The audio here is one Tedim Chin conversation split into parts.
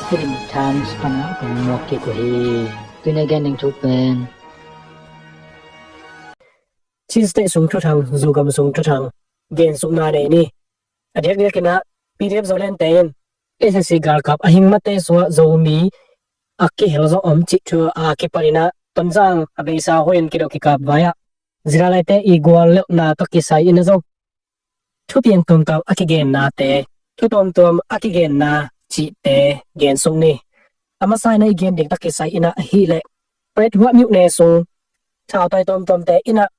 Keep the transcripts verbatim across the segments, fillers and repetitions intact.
Filim Times pana kong muak kik uh hi. Tuni a gen ding thu pen Chin State sung thuthang, Zogam sung thuthang gensukna nei ni. A diakdiakin ah P D F Zoland te in S A C galkap a hing mate sungah Zomi a kihel zawh om cih thu a kipanin ah Tonzang a beisa hoih in kidawk kikap vai ah Ziralaite i guallelhna tawh kisai in a zong thupiang tuamtuam a kigennate, thu tuamtuam a kigenna cihte gensuk ni. A masa in ah i gen ding tawh kisai in ah ahih leh Paletwa myone sung thautawi tuamtuamte in ah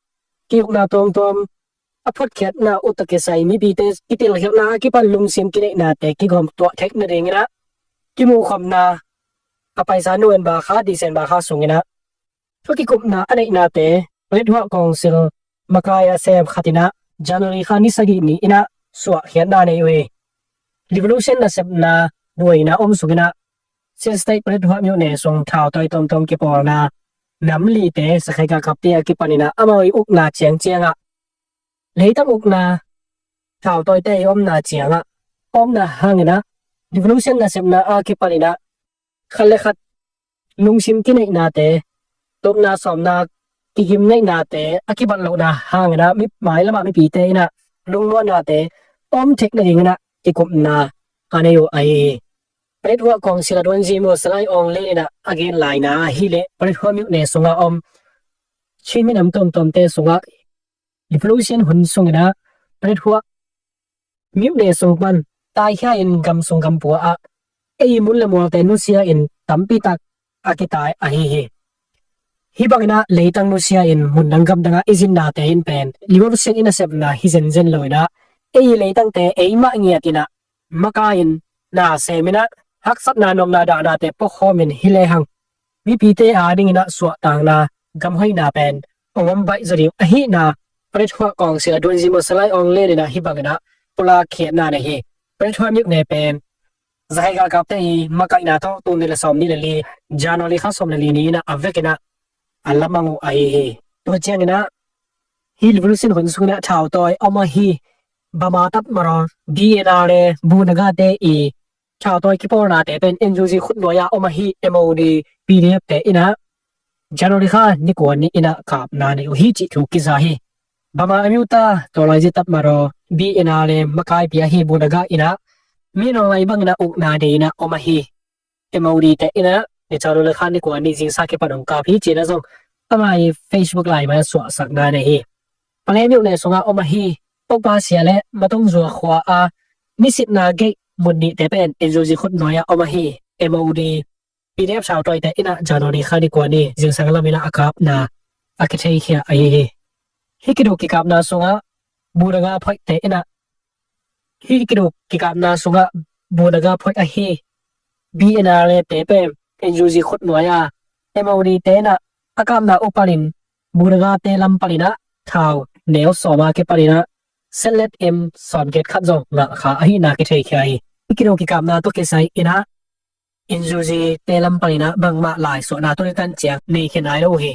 ki-ukna tuamtuam a phuatkhiatna uh tawh kisai mipite kitilkhialhna a kipan lungsim kineihnate kigawm tuah theih nadingin ah kimuhkhopna a paisa November kha, December kha sungin ah thu kikupna a neihnate Paletwa Council makai a sem khat in ah January kha ni sagih ni in ah suahkhiatna nei uh hi. Revolution nasepna buaina om sungin ah Chin State Paletwa myone sung thautawi tuamtuam kipawlna nam lite Sagaing galkapte a kipanin ah amau i ukna ciangciang ah leitang ukna thautawite i omna ciangah omna hangin ah revolution nasepna a kipanin ah khat le khat lungsim kineihnate, tupna sawmna kigim neihnate a kibat lohna hangin ah mi mailamah mipite in ah lungmuannate om theih nadingin ah kikupna a nei uh ahi hi. Paletwa Council a duanzi maw Salai Aung Len in ah a gen laina ahih leh Paletwa myone sungah om Chin minam tuamtuamte sungah revolution hun sungin ah Paletwa myone sung pan taikhia in gam sung gam pua ah ei mun le mualte nusia in tampi tak a kitai ahi hi. Hih bangin ah leitang nusia in mun dang gam dangah i zinnate in pen revolution i nasepna hi zenzen lo in ah ei leitangte eimah ngiat in ah makai in na sem in ah haksatna nuamna dahnate puakhawm in hi lehang mipite adingin ah suahtakna gamhoihna pen a om baih zaw ding ahihna Paletwa Council a duanzi maw Salai Aung Len in ah hih bangin ah pulak khiatna nei hi. Paletwa myone pen Sagaing galkapte i makaihna tawh tul nih le sawmnih le li January kha sawm le li ni in ah a vekin ah a lamang uh ahi hi. Tua ciangin ah hih revolution hun sungin ah thautawi om ahi Bama Tat Maraw, B N R le Budaga te i thautawi kipawlnate pen N U G khutnuai ah om ahi M O D, P D F te in ah January kha ni kua ni in ah kapna nei uh hi cih thu kiza hi. Bama a miuta tawlaizia Tat Maraw, B N R le makaipi ahi Budaga in ah mi nong lai bangin ah ukna dei in ah om ahi M O D te in ah ni January kha ni kua ni zingsa kipan hong kap hi cih in ah zong ama i Facebook lai mai ah suahsakna nei hi. Pale myone sungah om ahi Popa Sia le Matong Zua khua a misitna gei mun nihte pen N U G khutnuai ah om ahi M O D, P D F thautawite in ah January kha ni kua ni zingsang lam in ah a kapna a kitheikhia ahi hi. Hih kiduk kikapna sungah Budaga phoihte in ah hih kiduk kikapna sungah Budaga phoih ahi B N R le te pen N U G khutnuai ah M O D te in ah a kapna uh panin Budaga te lam panin ah thau neu sawm a kipanin ah setlet M sawmgiat khat zong ngah kha ahihna kitheikhia hi. Hih kiduk kikapna tawh kisai in ah N U G te lam panin ah bangmah laisuahna tuni tan ciang nei khin nai lo uh hi.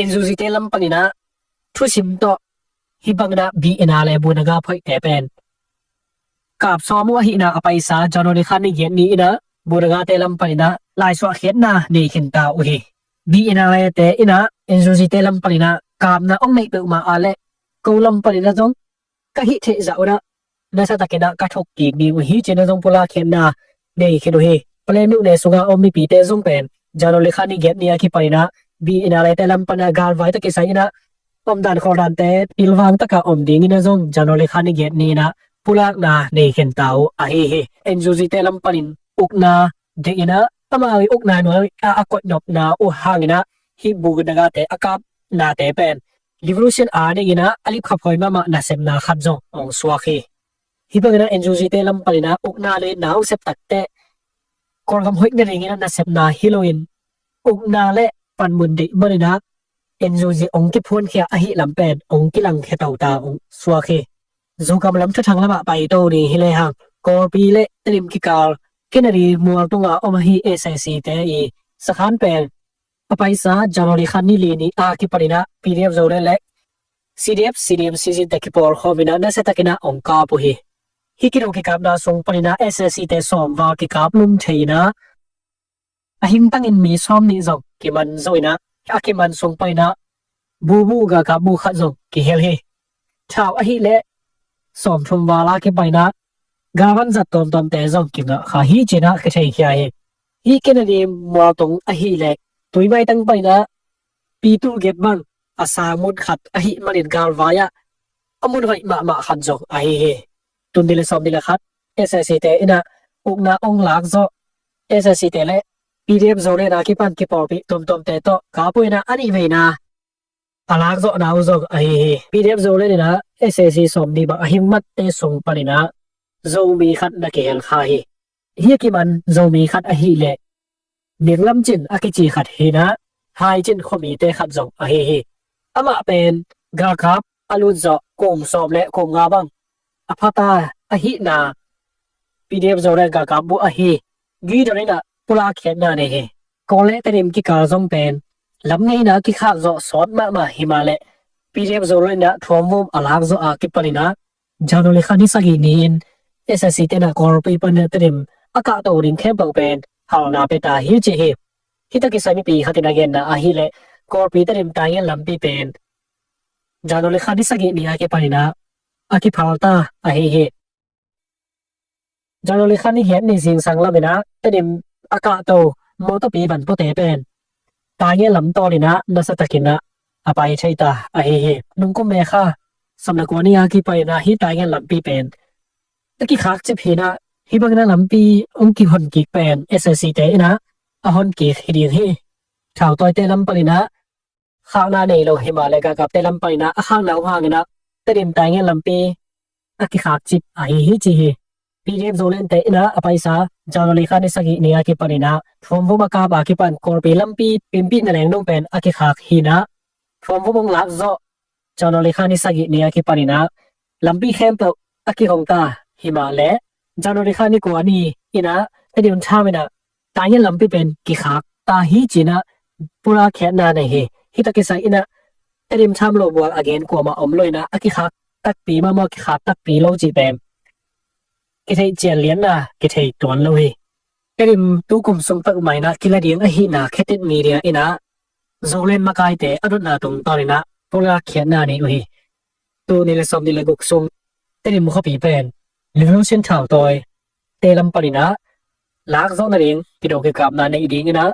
N U G te lam panin ah thusim tawh hih bangin ah B N R le Budaga phoihte pen kap sawm uh ahihna a paisa January kha ni giat ni in ah Budaga te lam panin ah laisuah khiatna nei khin ta uh hi. B N R le te in ah N U G te lam panin ah kapna ong neih peuhmah a leh ko lam panin ah zong ka hih theih zah un ah nasa takin ah ka thuk kik ding uh hi cih in ah zong pulak khiatna nei khin uh hi. Pale myone sungah om mipite zong pen January kha ni giat ni a kipanin ah B N R le te lam panin ah galvai tawh kisai in ah omdan khawldante pilvang taka om dingin ah zong January kha ni giat ni in ah pulakna nei khin ta uh ahi hi. N U G te lam panin ukna deih in ah amau i ukna nuai ah a koihnopna uh hangin ah hih Budaga te a kapnate pen revolution a dingin ah a lipkhaphuai mahmah nasepna khat zong ong suak hi. Hih bangin ah N U G te lam panin ah ukna le na ong sep takteh Kawlgam hoih nadingin ah nasepna hi loin ukna le panmun deih manin ah N U G ong kiphuankhia ahih lam pen ong kilangkhia tota ong suak hi. Zogam lam thuthang lamah paito ding hi lehang Kawlpi le Tedim kikal Kennedy mual tungah om ahi S A C te i sakhan pen a paisa January kha ni li ni a kipanin ah P D F Zoland le C D F, C D M, C Z te kipawlkhawm in ah nasiatakin ah ong kap uh hi. Hih kido kikapna sung panin ah S A C te sawm val kikap lum thei in ah, a hingtangin mi sawm nih zong kiman zo in ah, a kiman sung panin ah bubu galkap bu khat zong kihel hi. Thau ahih leh sawm thum val a kipan in ah galvan zat tuamtuamte zong kingah kha hi ci-in ah kitheikhia hi. Hih Kennedy mualtung ahih leh tui maitang panin ah P two gate bang a sang mun khat ahih manin galvai ah a mun hoih mahmah khat zong ahi hi. Tul nih le sawm nih le khat S A C te in ah ukna hong lak zawh, S A C te le P D F Zoland a kipan kipawlpih tuamtuamte tawh kap uh in ah a nih vei in ah a lak zawhna uh zong ahi hi. P D F Zoland in ah S A C sawm nih bang a hing matte sung panin ah Zomi khat na kihel kha hi. Hih a kiman Zomi khat ahih leh Ning Lam Cin a kici khat hi in ah, Hai Cin khuamite khat zong ahi hi. Amah pen galkap a lut zawh kum sawm le kum nga bang a pha ta ahihna, P D F Zoland galkap bu ahi Gidon in ah pulak khiatna nei hi. Kawl le Tedim kikal zong pen lam ngeina kikhak zawh sawt mahmah himahleh P D F Zoland in ah thuamvum a lak zawh a kipan in ah January kha ni sagih ni-in S A C te in ah Kawlpi panin ah Tedim a kahto ding khempeuh pen halna pia ta hi ci hi. Hih tawh kisai mipi khat in a genna ahih leh Kawlpi Tedim taingen lampi pen January kha ni sagih ni a kipan in ah a kiphal ta ahi hi. January kha ni giat ni zingsang lam in ah Tedim a kahto mawtawpi van puate pen taingen lam tawl in ah nasa takin ah a pai thei ta ahi hi. Nungkum May kha sawm le kua ni a kipan in ah hih taingen lampi pen a kikhak cip hi in ah, hih bangin ah lampi hong kihon kik pen S A C te in ah a hon kik hi ding hi. Thautawite lam panin ah khakna nei lo himahleh galkapte lam panin ah a khakna uh hangin ah Tedim taingen lampi a kikhak cip ahi hi ci hi. P D F Zoland te in ah a paisa January kha ni sagih ni a kipan in ah thuamvum a kap a kipan Kawlpi lampi pimpih na leng dong pen a kikhak hi in ah thuamvum hong lak zawh January kha ni sagih ni a kipan in ah lampi khempeuh a kihong ta himahleh January kha ni kua ni in ah Tedim tham in ah taingen lampi pen kikhak ta hi ci-in ah pulak khiatna nei hi. Hih tawh kisai in ah Tedim tham lo bual a gen kuamah om lo in ah a kikhak takpi mahmah, kikhak takpi lo cih pen kithei cian lianna kithei tuan lo hi. Tedim tu kum sung peuhmah in ah kila ding ahihna Khetit Media in ah Zoland makaite a dotna tungtawn in ah pulak khiatna nei uh hi. Tul nih le sawm nih le guk sung Tedim khuapi pen Revolution thautawite lam panin ah lak zawh nading kido kikapna nei dingin ah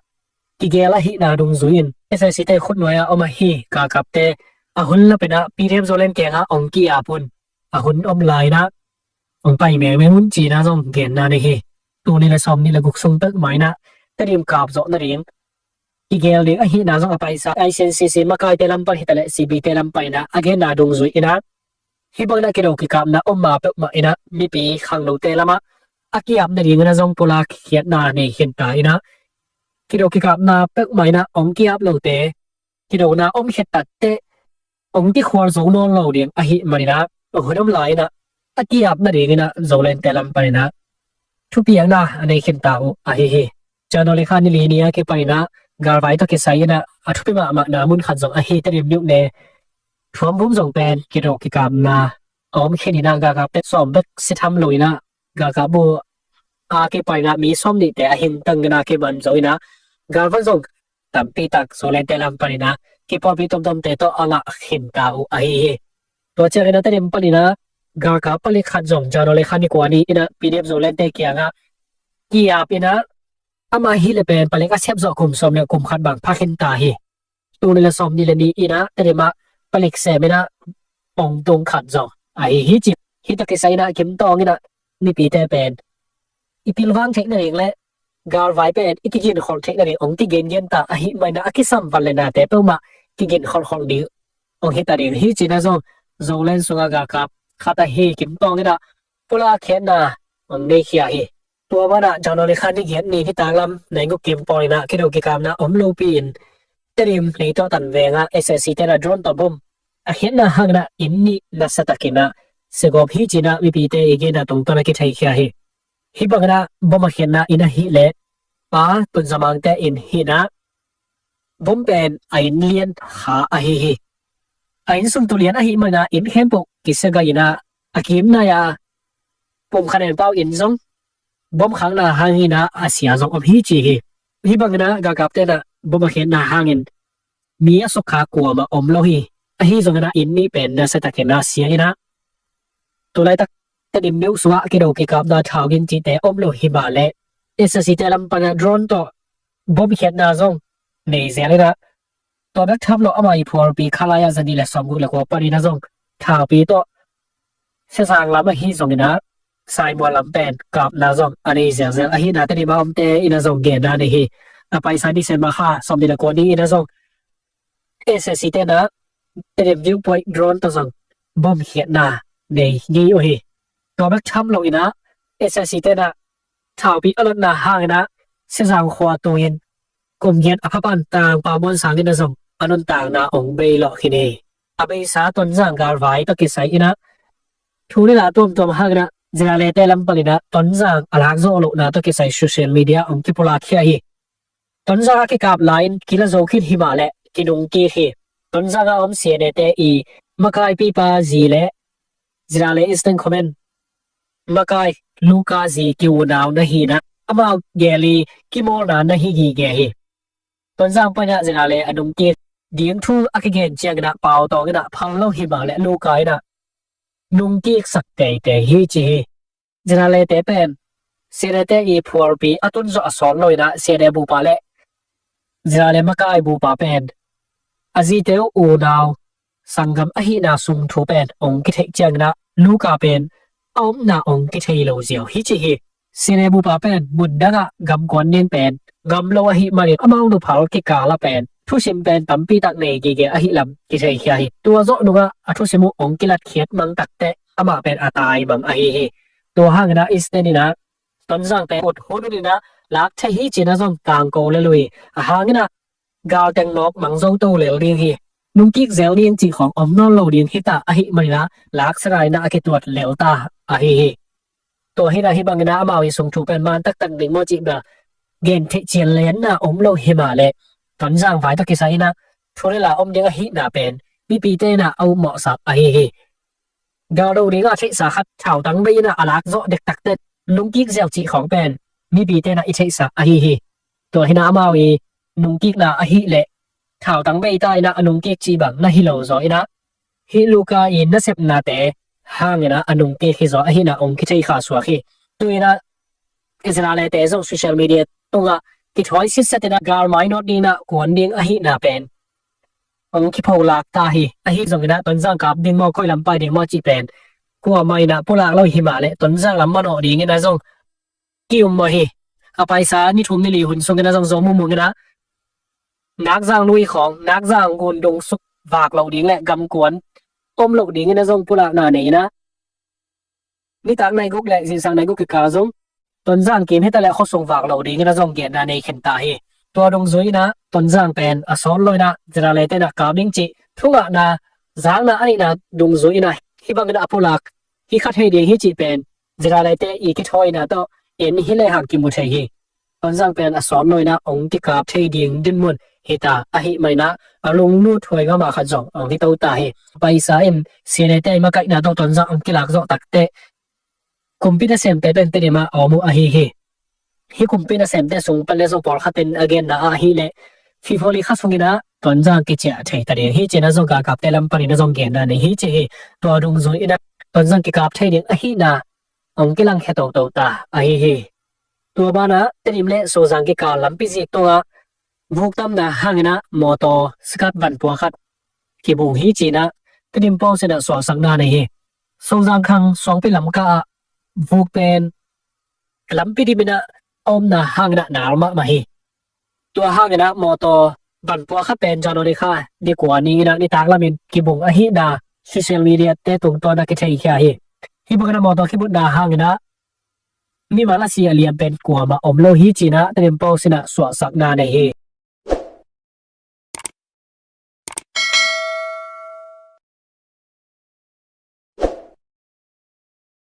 kigel ahihna dungzui in S A C te khutnuai ah om ahi galkapte a hun lap in ah P D F Zoland kiangah hong ki-ap un. A hun om lai in ah hong pai mengmeng un ci-in ah zong genna nei hi. Tul nih le sawm nih le guk sung peuhmah in ah Tedim kap zawh nading kigel ding ahihna zong a paisa I C N C C makaite lam pan hi ta leh C B te lam pan in ah a genna dungzui in ah hih bangin ah kido kikapna om ma peuhmah in ah mipi khangnote lamah a ki-ap nadingin ah zong pulak khiatna nei khin ta in ah kido kikapna peuhmah in ah hong ki-ap lote kidona om khit takteh hong kikhual zo nawn lo ding ahih manin ah a hun om lai in ah a ki-ap nadingin ah Zolandte lam panin ah thupiakna a nei khin ta uh ahi hi. January kha ni li ni a kipan in ah galvai tawh kisai in ah a thupi mahmahna mun khat zong ahi Tedim nuhne thuamvum zong pen kido kikapna a om khin in ah galkapte sawm bek si tham lo in ah galkap bu a kipan in ah mi sawm nihte a hingtang in ah kiman zo in ah galvan zong tampi tak Zolandte lam panin ah kipawlpih tuamtuamte tawh a ngah khin ta uh ahi hi. Tua ciangin ah Tedim panin ah galkap palik khat zong January kha ni kua ni in ah P D F Zolandte kiangah ki-ap in ah amah hih leh pen palik a sep zawh kum sawm le kum khat bang pha khin ta hi. Tul nih le sawm nih le nih in ah Tedim ah palik sem in ah hong tung khat zong ahi hi ci. Hih tawh kisai in ah kim tawng in ah mipite pen i pilvang theih nading le galvai pen i kiginkholh theih nading hong kigengen ta ahih manin ah a kisam van le nate peuhmah kiginkholhkholh ding hong hi ta ding hi ci-in ah zong Zoland sungah galkap khat ahi kim tawng in ah pulak khiatna hong nei khia hi. Tua banah January kha ni giat ni nitak lam nai guk kim pawl in ah kido kikapna om lopi in Tedim Neitawh Tan vengah S A C te in ah drone tawh bom a khiatna hangin ah inn nih nasa takin ah sia gawp hi ci-in ah mipite i genna tungtawn ah kitheikhia hi. Hih bangin ah bom a khiatna inn ahih leh Pa Tun Za Mang te inn hi-in ah bom pen a inn lian kha ahi hi. A inn sung tu lian ahih manin ah inn khempeuh kisia gai in ah a kim nai-a pumkhat en pau inn zong bom khakna hangin ah a sia zong om hi ci hi. Hih bangin ah galkapte'n ah bom a khiatna hangin mi a sukkhak kuamah om lo hi. Ahi zongin ah inn nih pen nasia takin ah sia in ah, tu laitak Tedim myo sungah kido kikapna, thau ging cihte om lo hi mah leh, SAC te lam pan ah drone tawh bom khiatna zong nei zel in ah, tua bek tham lo amah i phualpi khalai ah zani le sawmguk le kua panin ah zong thaupi tawh Sesang lam ahi zongin ah Saimua lam pen kapna zong a nei zelzel ahihna Tedim a omte in ah zong genna nei hi. A paisa December kha sawmnih le kua ni in ah zong SAC te'n ah Tedim viewpoint drone tawh zong bom khiatna nei ngei uh hi. Tua bek tham lo in ah SAC te'n ah thaupi a lotna hangin ah Sesang khua tungin kum giat a pha pan tangpa Muan Sang in ah zong a nuntakna ong bei lawh khin hi. A beisa Tonzang galvai tawh kisai in ah thu le la tuamtuam hangin ah ZRA te lam panin ah Tonzang a lak zawh lohna tawh kisai social media ong kipulak khia hi. Tonzang a kikap lai-in kila zo khin hi mah leh kinung kik hi. Tonzang a om CNA te i makaipipa zi le ZRA le Eastern Command makai Luka zi ki-unau na hi in ah amau gel i kimawlna na hi gige hi. Tonzang pan ah ZRA le a nung kik ding thu a kigen ciangin ah pau tawngin ah phal lo hi mah leh Luka in ah nung kiksak teitei hi ci hi. ZRA le te pen CNA te i phualpi a tun zawh a sawt lo in ah CNA bupa le ZRA le makai bupa pen a zite uh unau sanggam ahihna sung thu pen ong kitheih ciangin ah Luka pen a omna ong kithei lo ziau hi ci hi. CNA bupa pen mun dangah gamkuan ding pen ngam lo ahih manin amau nuphal kikal ah pen thusim pen tampi tak nei gige ahih lam kithei khia hi. Tua zawh nungah a thusim uh ong kilatkhiat mang takteh amah pen a tai mang ahi hi. Tua hangin ah Eastern in ah Tonzang pen ut hun un in ah lak thei hi ci-in ah zong tangko le lui a hangin ah galteng nawk mang zo to lel ding hi. Nungkik zel ding cih khawng om nawn lo ding hi ta ahih manin ah lak sara in ah a kituat lel ta ahi hi. Tua hi in ah hih bangin ah amau i sung thu pen man taktak ding maw cih bel gen theih cian lenna om lo hi mah leh Tonzang vai tawh kisai in ah thu le la om ding ahihna pen mipite in ah a upmawhsak ahi hi. Gal do ding a theihsa khat thautang bei in ah a lak zawh dektak teh nungkik zel cih khawng pen mipite in ah i theihsa ahi hi. Tua hi in ah amau i nungkikna ahih leh thautang bei ta in ah a nungkik cih bang na hi lo zaw in ah hih Luka i nasepnate hangin ah a nungkik hi zaw ahihna ong kithei kha suak hi. Tu in ah Israel te zong social media tungah kithawi sitset in ah gal mainawt ding in ah kuan ding ahihna pen ong kipholak ta hi. Ahi zongin ah Tonzang kap ding maw, koi lam pai ding maw cih pen kuamah in ah pulak lo hi mah leh Tonzang lam manawh dingin ah zong ki-um mawh hi. A paisa ni thum ni li hun sungin ah zong zo mumung in ah Nakzang lui khawng, Nakzang gun dung suk vak lo ding le gamkuan om lo dingin ah zong pulakna nei in ah nitak nai guk le zingsang nai guk kikal zong Tonzang kim hi ta le khuasung vak lo dingin ah zong genna nei khin ta hi. Tua dungzui in ah Tonzang pen a sawt lo in ah Israel te in ah kap ding cih thungahna zakna a neihna dungzui in ah hih bangin ah a pulak hi kha thei ding hi cih pen Israel te i kithawina tawh en hi lehang kimu thei hi. Tonzang pen a sawt lo in ah ong kikap thei ding dinmun hi ta ahih manin ah a lunglut huai mahmah khat zong ong hi to ta hi. Paisa in CNA te i makaihna tawh Tonzang ong kilak zawh takteh kumpi nasemte pen Tedim ah a om uh ahi hi. Hih kumpi nasemte sung pan le zong pawlkhat in a genna ah ahih leh February kha sungin ah Tonzang kiciah thei ta ding hi ci-in ah zong galkapte lam panin ah zong genna nei hi ci hi. Tua dungzui in ah Tonzang kikap thei ding ahihna ong kilangkhia toto ta ahi hi. Tua banah Tedim le Sozang kikal lampi zik tungah vuktamna hangin ah mawtaw sikat vanpua khat kibung hi ci-in ah Tedim Post in ah suahsakna nei hi. Sozang khang suangpi lamka ah vuk pen lampi dim in ah a omna hangin ah nal mahmah hi. Tua hangin ah mawtaw vanpua khat pen January kha ni kua ni in ah nitak lamin kibung ahihna social media te tungtawn ah kitheikhia hi. Hih bangin ah mawtaw kibutna hangin ah mimal a si a liam pen kuamah om lo hi ci-in ah Tedim Post in ah suahsakna nei hi.